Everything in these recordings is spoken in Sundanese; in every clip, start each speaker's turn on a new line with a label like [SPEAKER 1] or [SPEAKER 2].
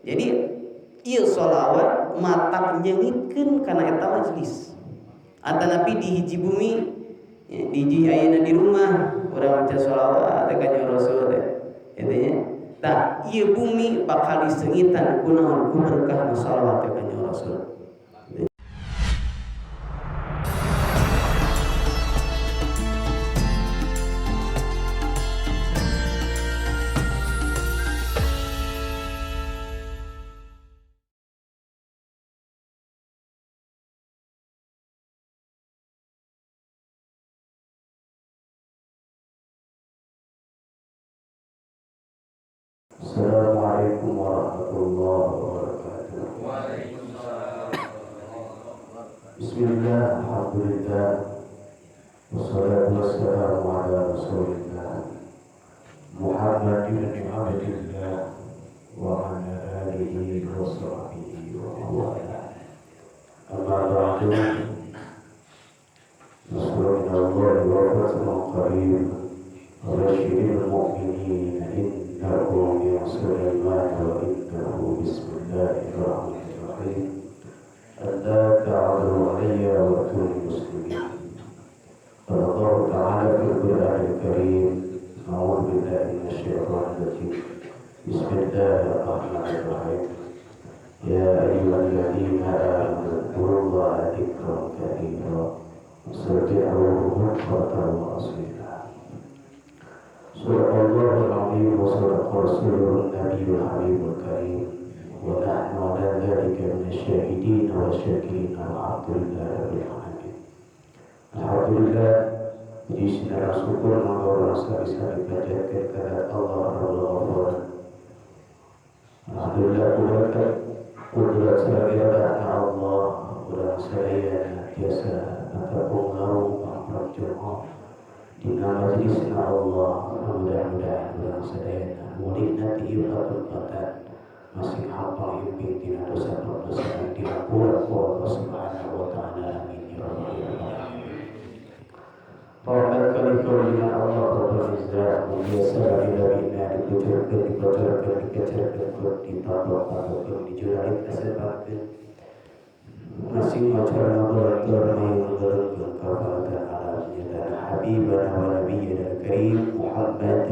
[SPEAKER 1] Jadi ieu sholawat matak nyeungitkeun kana eta majelis. Atanapi di hiji bumi ya, di hiji ayeuna di rumah urang maca sholawat teh ka Rasul teh kitu nya. Tah ieu bumi bakal diseungitan kunaon ku berkah sholawat teh ka Rasul.
[SPEAKER 2] Assalamualaikum warahmatullahi wabarakatuh.
[SPEAKER 3] Waalaikumsalam.
[SPEAKER 2] Bismillah, alhamdulillah, wassalatu wassalamu ala rasulillah Muhammad ibn Abdillah wa ala alihi wa sahbihi wa mawala. Amma ba'du. Nasrun minallahi wa fathun qarib wa basyiril mu'minin innahu min Sulaiman wa innahu bismillahirrahmanirrahim. Alla ta'alu alayya wa atuni muslimin. Qala Allah ta'ala fil Qur'anil Karim, a'udzu billahi minasy syaithanir rajim. Bismillahirrahmanirrahim. Ya ayyuhalladzina amanu dzkurullaha dzikran katsira wasabbihuhu bukratan wa asila. Sadaqallahul azim wa sadaqa rasuluhun nabiyul habibul karim. Wa nahnu ala dzalika minasyahidin wa syakirin walhamdulillahi rabbil alamin. Alhamdulillah, puji sinarang syukur mangga urang sami-sami panjatkeun ka Allah Rabbul Ghafur. Alhamdulillah berkat kudrat sareng iradahna Allah urang sadayana tiasa natepung ngarung pangprak Jumat dina majelisna Allah. Mudah-mudahan urang sadayana mulihna ti ieu katempatan masih hampang himping tina dosa-dosa yang dihampura ku Allah Subhanahu wa taala. Amin ya rabbal alamin. Bawakan kali dengan Allah Rabbul Izzah biasa nabi-nabina dikucurkeun, dikocorkeun, dikecerkeun, ditabok-tabokeun, dijuralit kasebabkeun masing macarana balantor mayung gelengkeun kafalatan alam nyatana habibana wa nabiyyana karim Muhammad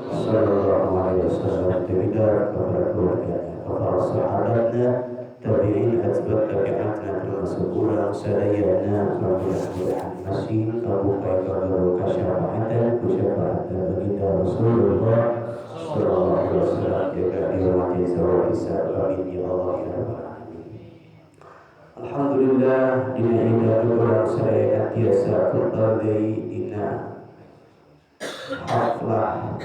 [SPEAKER 2] sallallahu alaihi wasallam tebidar kepada keluarganya, kepada sahabatnya, tabi'in atbat tabi'atna termasuk urang sadayana. Mudah-mudahan masih kabupai kabaru kasyafaatan kusyafaatan baginda Rasulullah sallallahu alaihi wasallam jaga di jazaa hisab. Amin ya Allah ya rabbal alamin. Alhamdulillah dina ida urang sadayana tiasa kental deui dina haflah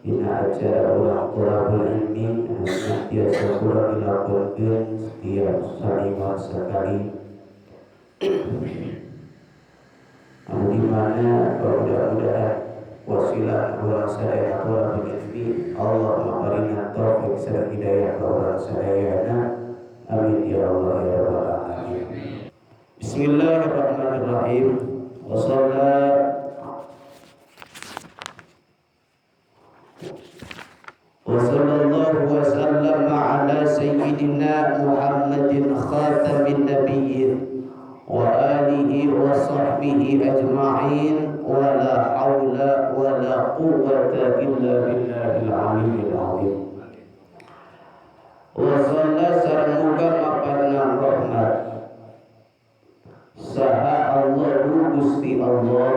[SPEAKER 2] dina acara urang thalabul ilmi anu tiasa kurang dilakukeun setiap saliman sekali, anu di mana mudah-mudahan wasilah urang sadayana thalabul ilmi Allah makarina taufik sareng hidayah ka urang sadayana. Amin ya Allah ya rabbal alamin. Bismillahirrahmanirrahim. Wa sallallahu wa sallama ala sayyidina Muhammadin khatamin nabiyyin wa alihi wa sahbihi ajma'in wa la hawla wa la quwwata illa billahil aliyyil azim. Wa salla sareng muga maparna rahmat saha Allahu Gusti Allah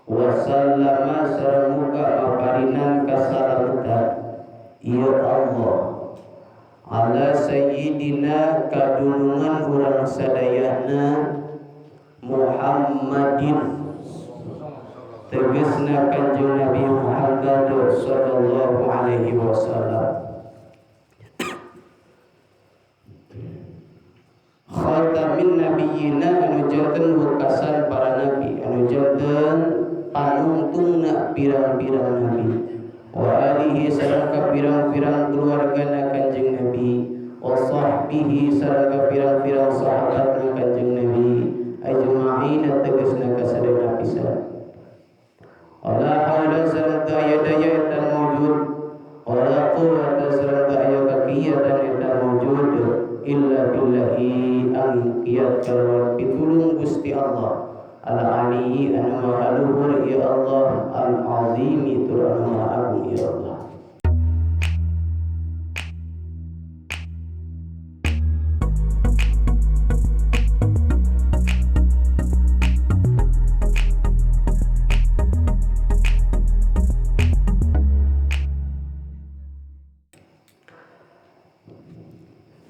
[SPEAKER 2] wa sallama sareng muga maparinan kasalametan ieu Allah ala sayyidina kadulungan urang sadayana Muhammadin tegasna Kanjeng Nabi Muhammad sallallahu alaihi wasallam khatamin nabiyina anu janten wekasan para nabi anu janten panungtungna pirang-pirang nabi wa alihi sareng ka pirang-pirang keluargana Kanjeng Nabi wa sahbihi sareng ka pirang-pirang sahabatna Kanjeng Nabi ajma'in tegasna kasadayana pisan. Wala haula sareng teu aya daya eta mawjud wala quwwata sareng teu aya kakiatan
[SPEAKER 1] kegiatan eta mawjud illa billahi ang kiat kalawan pitulung Gusti Allah al-aliyyi anu maha luhur ya Allah al-azimi tur anu maha agung ya Allah.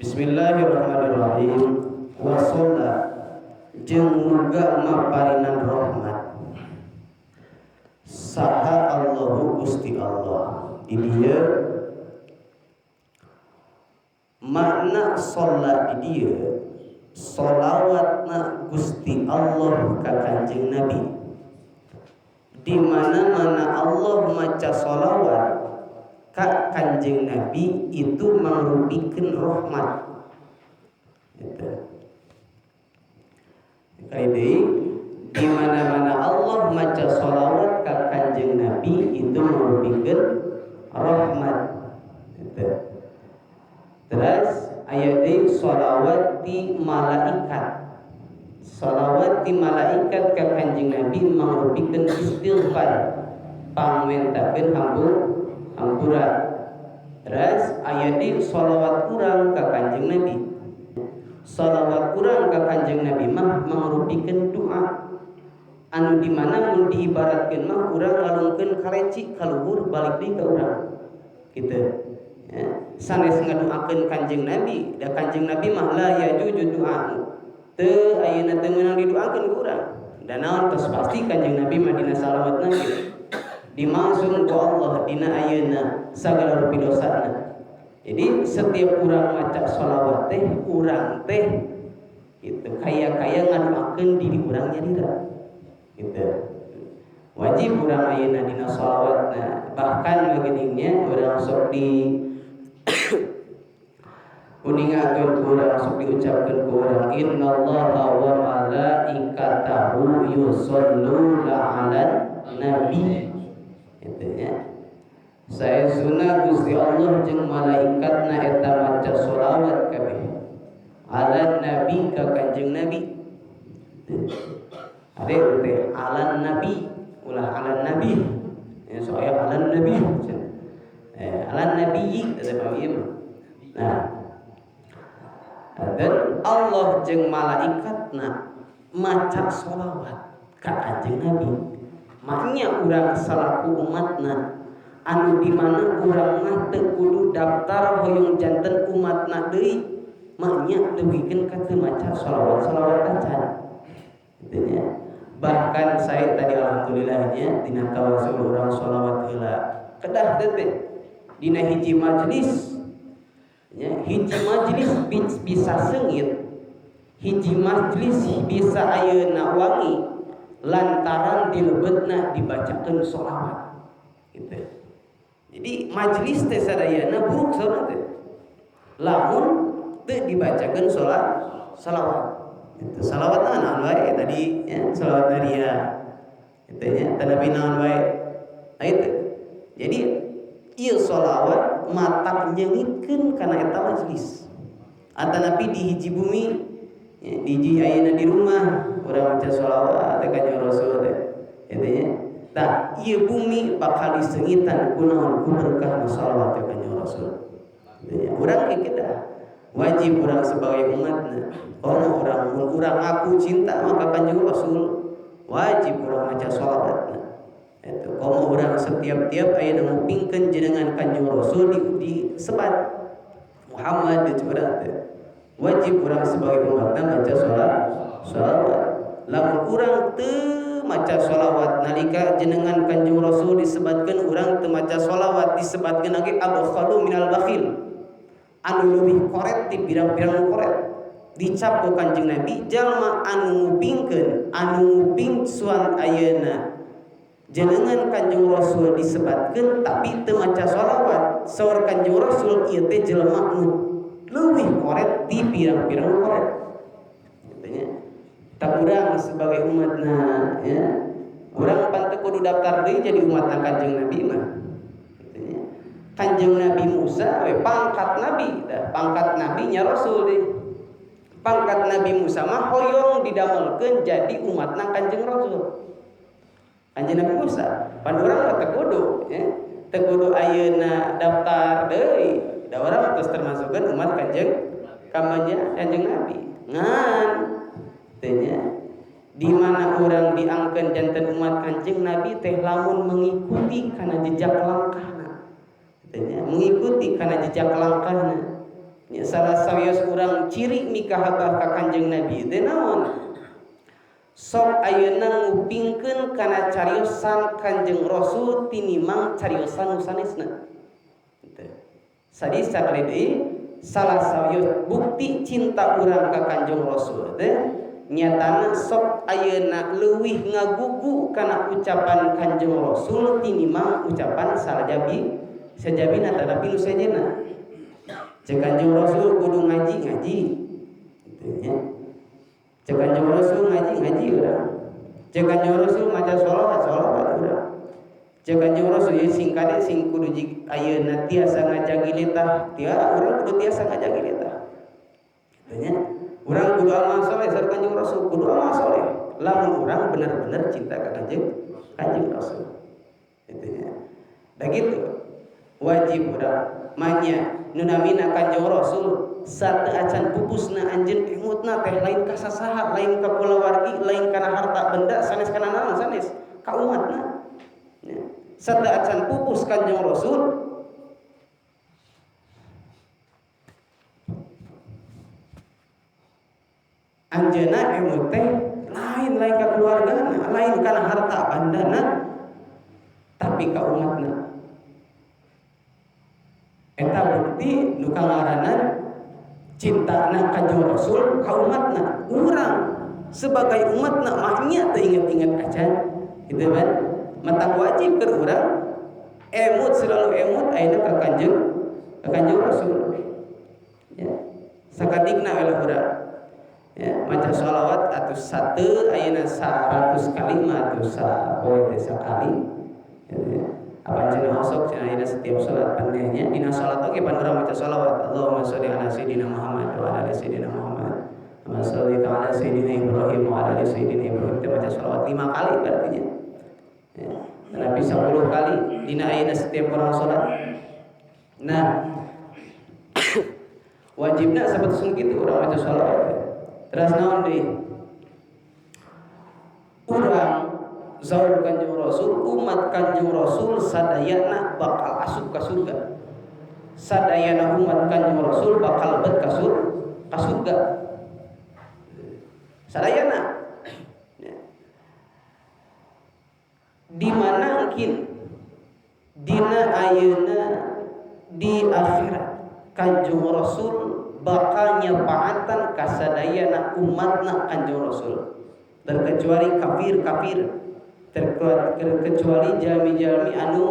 [SPEAKER 1] Bismillahirrahmanirrahim. Wasalla jeung muga maparinan rahmat saha Allahu Gusti Allah. Di dieu makna sholat di dieu sholawatna Gusti Allah ka Kanjeng Nabi. Di mana-mana Allah maca sholawat ka Kanjeng Nabi itu mangrupikeun rahmat. Gitu. Kali deui di mana-mana Allah maca sholawat ka Kanjeng Nabi itu mangrupikeun rahmat. Gitu. Terus aya deui sholawat ti malaikat. Sholawat ti malaikat ka Kanjeng Nabi mangrupikeun istighfar, pangmentakeun hampura. Terus aya deui sholawat urang ka Kanjeng Nabi. Sholawat urang ka Kanjeng Nabi mah mangrupikeun doa anu di mana mun diibaratkeun mah urang ngalungkeun kaleci ka luhur balik deui ka urang. Gitu. Ya. Sanes ngadoakeun Kanjeng Nabi, da Kanjeng Nabi mah la yajuju du'a. Teu ayeuna teu meunang didoakeun ku urang. Da naon tos pasti Kanjeng Nabi mah dina salawatna kitu. Dimaksum ku Allah dina ayeuna sagala rupi dosana. Jadi setiap urang maca sholawat teh urang teh gitu kaya-kaya ngadoakeun diri urang nyalira. Gitu. Wajib urang ayeuna dina sholawatna. Bahkan bageningnya urang sok di uningakeun ku urang, sok diucapkeun ku urang innallaha wa malaikatahu yusholluna 'alan nabi. Gitu ya. Saesuna Gusti Allah jeung malaikatna eta maca sholawat kabeh ala nabi ka Kanjeng Nabi. Ade teh ala nabi ulah ala nabi. Ya soalnya ala nabi. Ala nabi teh pami ieu. Nah, dan Allah jeung malaikatna maca sholawat ka Kanjeng Nabi. Maknya urang salaku umatna anu di mana urang mah teu kudu daftar hoyong janten umatna deui, maknya dugikeun ka teu maca sholawat-sholawat acan. Kitu nya. Bahkan saya tadi alhamdulillahnya dina tawasul urang sholawat heula. Kedah teh dina hiji majelis nya, hiji majelis bisa seungit, hiji majelis bisa ayeuna wangi lantaran dilebetna dibacakeun sholawat. Gitu. Jadi majelis teh sadayana buruk saurna teh. Lamun teu dibacakeun sholawat. Itu sholawat naon wae tadi ya, sholawat naria. Itu nya tadapi naon wae. Nah itu. Jadi ieu sholawat matak nyeungitkeun kana eta majelis. Atanapi di hiji bumi ya, di hiji ayeuna di rumah urang maca sholawat teh ka Rasul teh. Itu nya. Tah ieu bumi bakal disengitan ku naon ku berkah sholawat ka Kanjeng Rasul. Gitu nya. Urang ge kedah wajib urang sebagai umatna. Komo urang mun urang ngaku cinta maka Kanjeng Rasul wajib urang maca sholawatna. Eta komo urang setiap-tiap aya nu ngupingkeun jenengan Kanjeng Rasul disebat Muhammad di urang teh. Wajib urang sebagai umatna maca sholawat. Lamun urang teu maca sholawat nalika jenengan Kanjeng Rasul disebatkeun urang teu maca sholawat disebatkeun lagi abkhalu minal bakhil. Anu leuwih koret ti pirang-pirang koret. Dicap ku Kanjeng Nabi jalma anu ngupingkeun, anu nguping suan ayeuna jenengan Kanjeng Rasul disebatkeun tapi teu maca sholawat. Saur Kanjeng Rasul ieu teh jelema nu leuwih koret ti pirang-pirang koret. Kitu nya. Tak urang sebagai umatna ya. Urang pan teu kudu daftar deui jadi umatna Kanjeng Nabi mah. Kitu nya. Kanjeng Nabi Musa we pangkat nabi dah, pangkat nabinya rasul deh. Pangkat Nabi Musa mah hoyong didamelkeun jadi umatna Kanjeng Rasul. Kanjeng Nabi Musa, pan urang mah teu kudu ya. Teu kudu ayeuna daftar deui. Da urang terus termasukkeun umat Kanjeng kamanya Kanjeng Nabi. Ngan teh nya di mana urang diangkeun janten umat Kanjeng Nabi teh lamun mengikuti kana jejak langkahna. Teh nya mengikuti kana jejak langkahna. Nya salah sawios urang ciri mikahabah ka Kanjeng Nabi teh naon? Sok ayeuna ngupingkeun kana cariosan Kanjeng Rasul tinimang cariosan nu sanesna. Teu. Sadi sakali deui salah sawios bukti cinta urang ka Kanjeng Rasul teh nyatana sok ayeuna leuwih ngagugu kana ucapan Kanjeng Rasul tinimang ucapan salajabi sajabina tadapi nu sejenna. Cek Kanjeng Rasul kudu ngaji ngaji gitu nya. Cek Kanjeng Rasul ngaji ngaji urang. Cek Kanjeng Rasul maca sholawat sholawat urang. Cek Kanjeng Rasul ieu sing kade sing kudu ayeuna tiasa ngajagi letah, tia urang kudu tiasa ngajagi letah. Gitu nya. Urang kudu amal soleh sareng Kanjeng Rasul, kudu amal soleh. Lamun urang bener-bener cinta ka Kanjeng Rasul. Gitu nya. Da gitu. Wajib urang manya nu namina Kanjeng Rasul sate acan pupusna anjeun emutna teh lain ka sasaha, lain ka kulawargi, lain kana harta benda, sanes kana naon, sanes ka umatna. Ya. Sate acan pupus Kanjeng Rasul anjeunna emut teh lain lain ka keluargana, lain kana harta bandana, tapi ka umatna. Eta bukti nu kangaranan cintana Kanjeng Rasul ka umatna. Urang sebagai umatna mah nya teu inget-inget acan gitu kan. Mata wajib keur urang emut selalu emut ayeuna ka Kanjeng Rasul. Ya. Sakadikna we lah urang. Ya, maca sholawat atuh satu ayeuna 100 kali mah atuh sapoe teh sakali. Ya. Apa cenah osok cenah ayeuna setiap salat pandehnya dina salat oge pan urang maca sholawat Allahumma sholli ala sayidina Muhammad wa ala ali sayidina Muhammad wa sholli ala sayidina Ibrahim wa ala ali sayidina Ibrahim. Kita maca sholawat 5 kali berarti nya. Ya, tapi 10 kali dina ayeuna setiap orang salat. Nah, wajibna sapertos kitu urang maca sholawat. Terus naon deui? Urang zaur Kanjeng Rasul, umat Kanjeng Rasul sadayana bakal asup ka surga. Sadayana umat Kanjeng Rasul bakal lebet ka surga. Sadayana. Ya. Di mana mungkin dina ayeuna di akhirat Kanjeng Rasul bakal nyafaatan ka sadayana umatna Kanjeng Rasul, terkecuali kafir-kafir, terkecuali jalmi-jalmi anu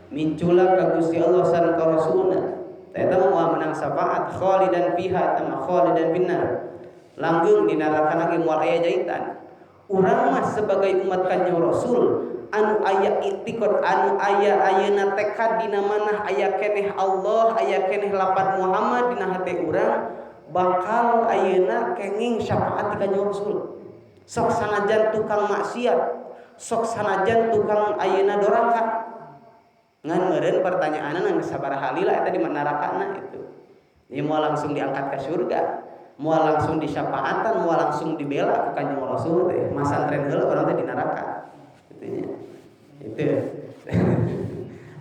[SPEAKER 1] mincula ka Gusti Allah sareng ka Rasulna. Eta mah moal menang syafaat khalidan fiha tama khalidan finnar. Langgeng di neraka lagi moal aya jahitan. Urang mah sebagai umat Kanjeng Rasul anu aya iktikad, anu aya ayeuna tekad dina manah aya keneh Allah, aya keneh lapad Muhammad dina hate urang bakal ayeuna kenging syafaat ti Kanjeng Rasul. Sok sanajan tukang maksiat, sok sanajan tukang ayeuna doraka. Ngan meureun pertanyaanna ngan sabaraha lila eta di nerakana itu. Ieu moal langsung diangkat ke surga, moal langsung disyafaatan, moal langsung dibela ku Kanjeng Rasul teh. Masantren heula urang teh di neraka. Gitu nya. Itu.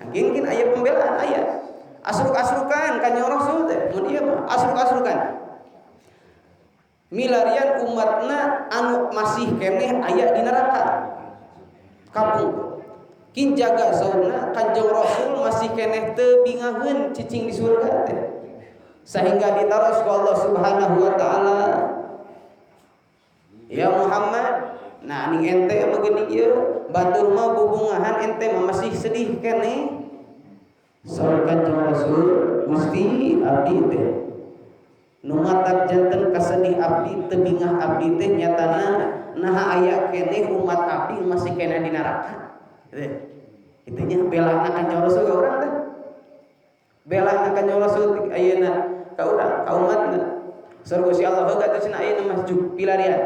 [SPEAKER 1] Mungkin aya pembelaan aya. Asruk-asrukan Kanjeng Rasul teh, mun ieu mah asruk-asrukan. Milarian umatna anu masih keneh aya di neraka. Kapung. Kin jaga saurna Kanjeng Rasul masih keneh teu bingaheun cicing di surga teh. Sehingga ditaros ku Allah Subhanahu wa taala, Ya Muhammad, nah ning ente mah geuning ieu, batur mah bubungahan ente mah masih sedih keneh. Saur Kanjeng Rasul, Gusti abdi teh nu matak janten kasedih abdi teu bingah abdi teh nyatana naha aya keneh umat abdi masih keneh di neraka. Teh. Itunya belana Kanjeng Rasul ka urang teh. Belana Kanjeng Rasul ayeuna ka urang, ka umatna. Surga si Allah heug atuh cenah ayeuna masjid pilarian.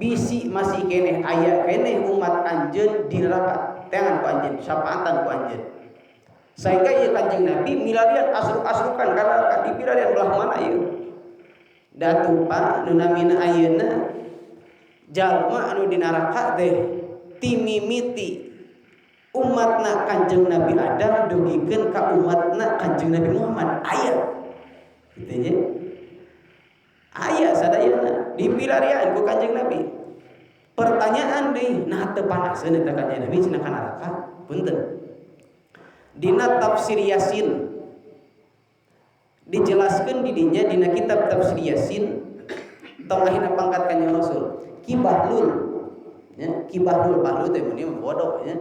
[SPEAKER 1] Bisi masih keneh aya keneh umat anjeun di neraka. Teangan ku anjeun, syafaatan ku anjeun. Sehingga ieu Kanjeng Nabi milarian asruk-asrukan karena di pilarian belah mana ieu. Datu pa nu namina ayeuna jalma anu di neraka teh timimiti umatna Kanjeng Nabi Adam dugikeun ka umatna Kanjeng Nabi Muhammad aya kitu nya, aya sadayana di pilarian ku Kanjeng Nabi. Pertanyaan deui, nah teu panaseun eta Kanjeng Nabi cenah ka neraka? Punten, dina tafsir Yasin dijelaskan di dinya, dina kitab tafsir Yasin, tong ahina pangkat Kanjeng Rasul. Ki Bahlul ya, Ki Bahlul, Bahlul teh mun bodoh ya,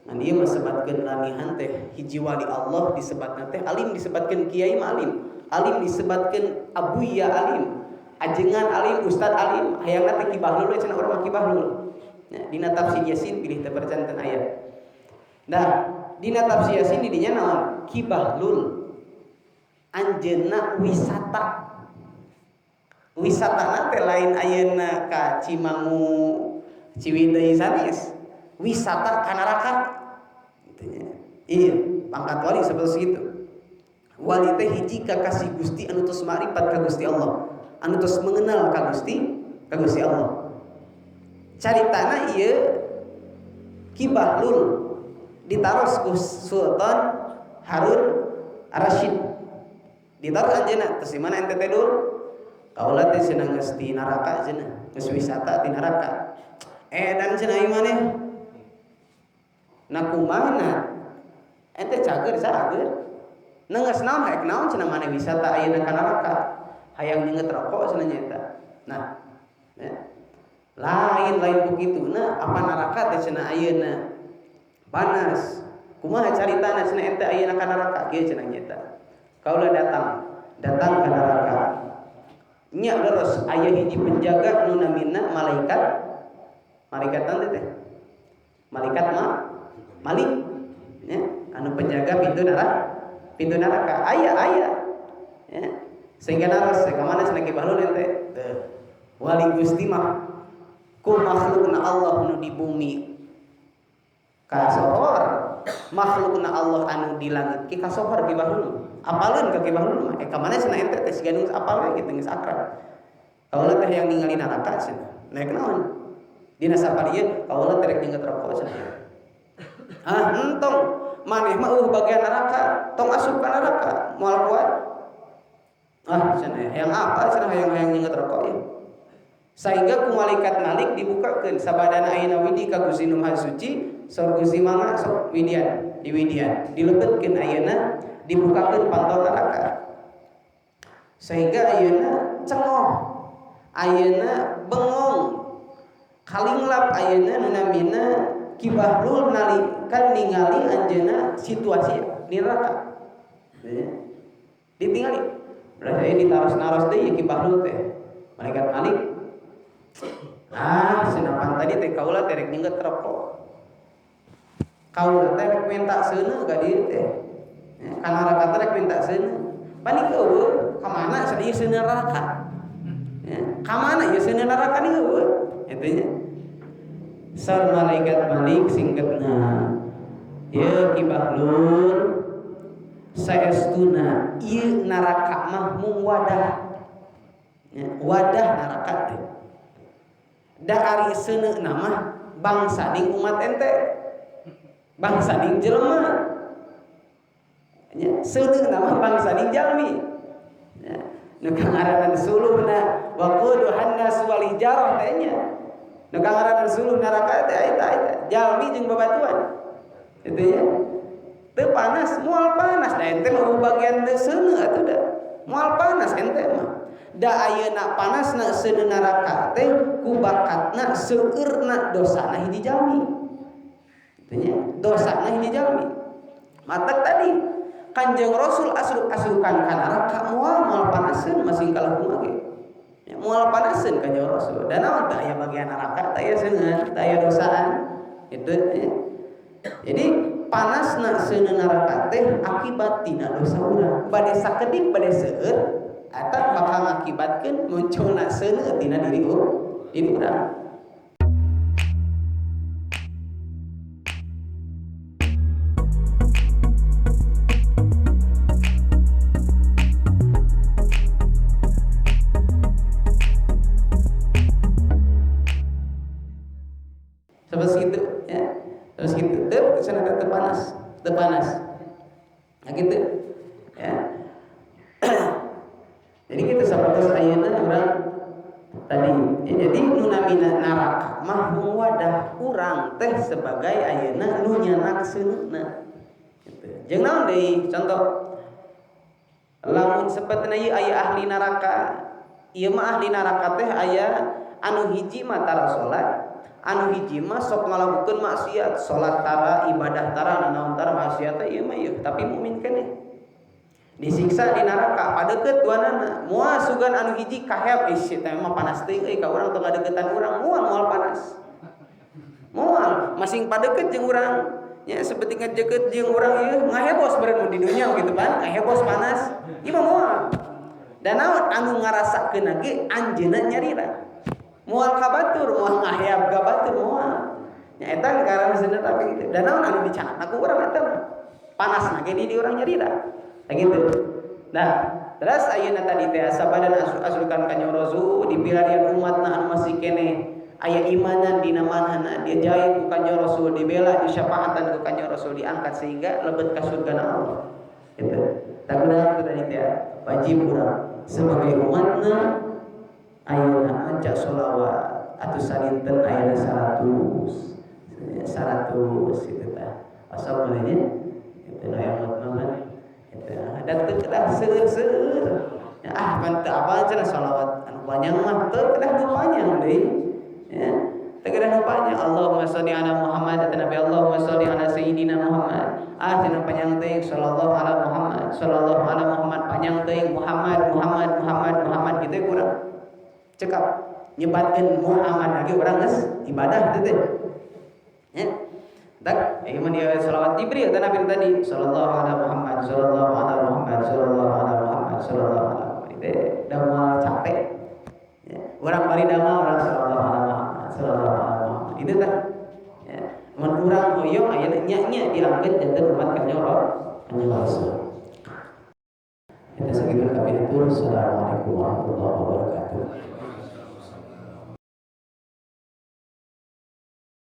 [SPEAKER 1] ngan ieu mah sebatkeun lanihan teh hiji wali Allah, disebatna teh alim, disebatkeun kiai mah alim, alim disebatkeun abuya alim, ajengan alim, ustad alim, hayangna teh Ki Bahlul we cenah urang mah, Ki Bahlul ya. Dina tafsir Yasin pilih teu percanten aya. Nah, dina tafsir Yasin di dinya naon, Ki Bahlul anjeunna wisata, wisata teh lain ayeuna ka Cimangu, Ciwidey, sanes, wisata ka neraka. Iya, pangkat wali seperti itu. Wali teh hiji kakasih Gusti anu tos makrifat ka Gusti Allah, anu tos mengenal ka Gusti Allah. Caritana ieu Ki Bahlul ditaros ku Sultan Harun Rasyid. Ditaros anjeunna, "Terus di mana ente teh dul?" "Kaula teh cenah geus di neraka cenah, geus wisata di neraka." "Edan cenah ieu maneh. Nah, kumaha ente cager cager? Geus naon, haek naon cenah maneh wisata ayeuna ka neraka?" "Hayang nyeungeut rokok cenah nya." Nah, ya. Lain, lain ku kituna, apa neraka teh cenah ayeuna panas. Kumaha caritana cenah ente ayeuna ka neraka? "Kieu cenah nyata. Kaula datang, datang ke neraka. Nya leres aya hiji penjaga nu namina malaikat, malaikat nanti teh malaikat ma Malik ya, anu penjaga pintu neraka, pintu neraka aya, aya ya." Sehingga naros, "Ka mana cenah Ki Bahlul ente?" Teu wali Gusti mah ku makhlukna Allah nu di bumi kasohor, makhlukna Allah anu di langit ki kasohor. Ki Bahlul apaleun ka Ki Bahlul mah. "Eh, ka mana cenah ente teh?" Siga nu apal we kitu, geus akrab. "Kaula teh yang ningali neraka cenah." "Naik naon dina sapar ieu?" "Kaula teh rek nyeungeut rokok cenah." "Ah, entong, maneh mah euweuh bagian neraka, tong asup ka neraka, moal kuat." "Ah cenah, hayang apa cenah?" "Hayang, hayang nyeungeut rokok ieu." Sehingga ku malaikat Malik dibukakeun sabadana ayeuna widi ka Gusti Nu Maha Suci, saur Gusti, "Mangga sok widian." Di widian dilebetkeun, ayeuna dibukakeun pantau neraka, sehingga ayeuna cengoh, ayeuna bengong, kalinglap ayeuna nu namina Ki Bahlul nalikan ningali anjeunna situasi di neraka ya. Ditingali berarti ditaros-naros deui Ki Bahlul teh malaikat Malik. "Ah senapan tadi teh kaula teh rek nyeungeut rokok, kaula teh rek minta seuneu ka dieu teh ya, ka neraka teh rek minta seuneu, panik euweuh. Ka mana cenah ieu seuneu neraka ya, ka mana ieu seuneu neraka nih euweuh eta nya?" Saur malaikat Malik singkatna, "Ye Ki Bahlul, saestuna ieu neraka mah mung wadah ya, wadah neraka teh. Da ari seuneu mah bangsa ning umat ente, bangsa ning jelema nya, seuneu mah bangsa ning jalmi ya. Nu kangaranan suluhna waquduhan nas wal hijarah teh nya, nu kangaranan suluh neraka teh eta, eta jalmi jeung babatuan itu ya. Teu panas, moal panas, da ente mah bagian teu seuneu atuh, da moal panas ente mah. Da ayeuna panasna seuneu neraka teh ku bakatna seueurna dosana hiji jalmi kitu nya, dosana hiji jalmi. Matak tadi Kanjeng Rasul asruk-asrukan ka neraka moal, moal panaseun, masing kalah kumaha ge ya, moal panaseun Kanjeng Rasul. Dan naon, teu aya bagian neraka, teu aya seuneu, teu aya dosaan itu ya. Jadi panasna seuneu neraka teh akibat tina dosa urang. Bade sakedik bade seueur eta bakal ngakibatkeun munculna seuneu tina diri urang. Seperti itu ya. Terus gitu, sana tetap panas, tetap panas. Nah gitu. Ya. Jadi kita sapertos ayeuna urang tadi. Ya, jadi nu namina neraka mah wadah urang teh sebagai ayeuna nu nyanak seuneuna. Gitu. Jeung naon deui contoh? Lamun sapertena ieu aya ahli neraka, ieu mah ahli neraka teh aya anu hiji mah tara salat, anu hiji mah sok ngalakukeun maksiat, salat tara, ibadah tara, nanaon tara, maksiat teh ieu mah ieu, tapi mukmin keneh. Disiksa di neraka padeukeut duanana, moal sugan anu hiji kaheap ih teh mah panas teuing euy ka urang teu ngadeukeutan urang, moal panas. Moal masing padeukeut jeung urang, nya seperti ngajeukeut jeung urang ieu ngahebos beureun di dunya gitu pan, ngahebos panas, ieu mah moal. Dan naon anu ngarasakeun ge anjeunna nyarira. Moal ka batur, moal ngaheap ka batur moal. Nya eta karana seuneu tapi gitu. Dan naon anu dicandak ku urang eta mah. Panasna ge di urang nyarira. Nah gitu. Nah, terus ayeuna tadi teh sabadan asukan ka Rasul dipilarian umatna anu masih keneh aya imanan dina manhana dia jaya ku kanjeng Rasul dibela disyafaatan ku kanjeng Rasul diangkat sehingga lebet ka surga Allah. Gitu. Tah kunaon tadi teh wajib urang sebagai umatna ayeuna maca sholawat atuh salinten ayeuna 100 gitu tah. Asal meulnya gitu nu aya mah gitu. Da teu kedah seueur-seueur. Ah pan teu apal cenah sholawat anu panjang mah teu kedah nu panjang deui. Ya. Teu kedah nu panjang Allahumma sholli ala Muhammad atau Nabi Allahumma sholli ala sayyidina Muhammad. Ah cenah panjang teuing sallallahu ala Muhammad, sallallahu ala Muhammad panjang teuing Muhammad Muhammad Muhammad Muhammad kitu kurang. Cekap nyebatkeun Muhammad lagi urang geus ibadah teh teh. Ya. Tak, ieu mah dia selawat Jibril teh Nabi tadi sallallahu ala Muhammad, sallallahu ala Muhammad, sallallahu ala Muhammad, sallallahu ala Muhammad. Teh da moal capek. Ya. Urang bari damel urang sallallahu ala Muhammad, sallallahu ala Muhammad. Itu teh. Ya. Mun urang hoyong ayeuna nya-nya diangkeut janten umat kanjeng Rasul. Kita sakitu kapihatur. Assalamualaikum warahmatullahi wabarakatuh.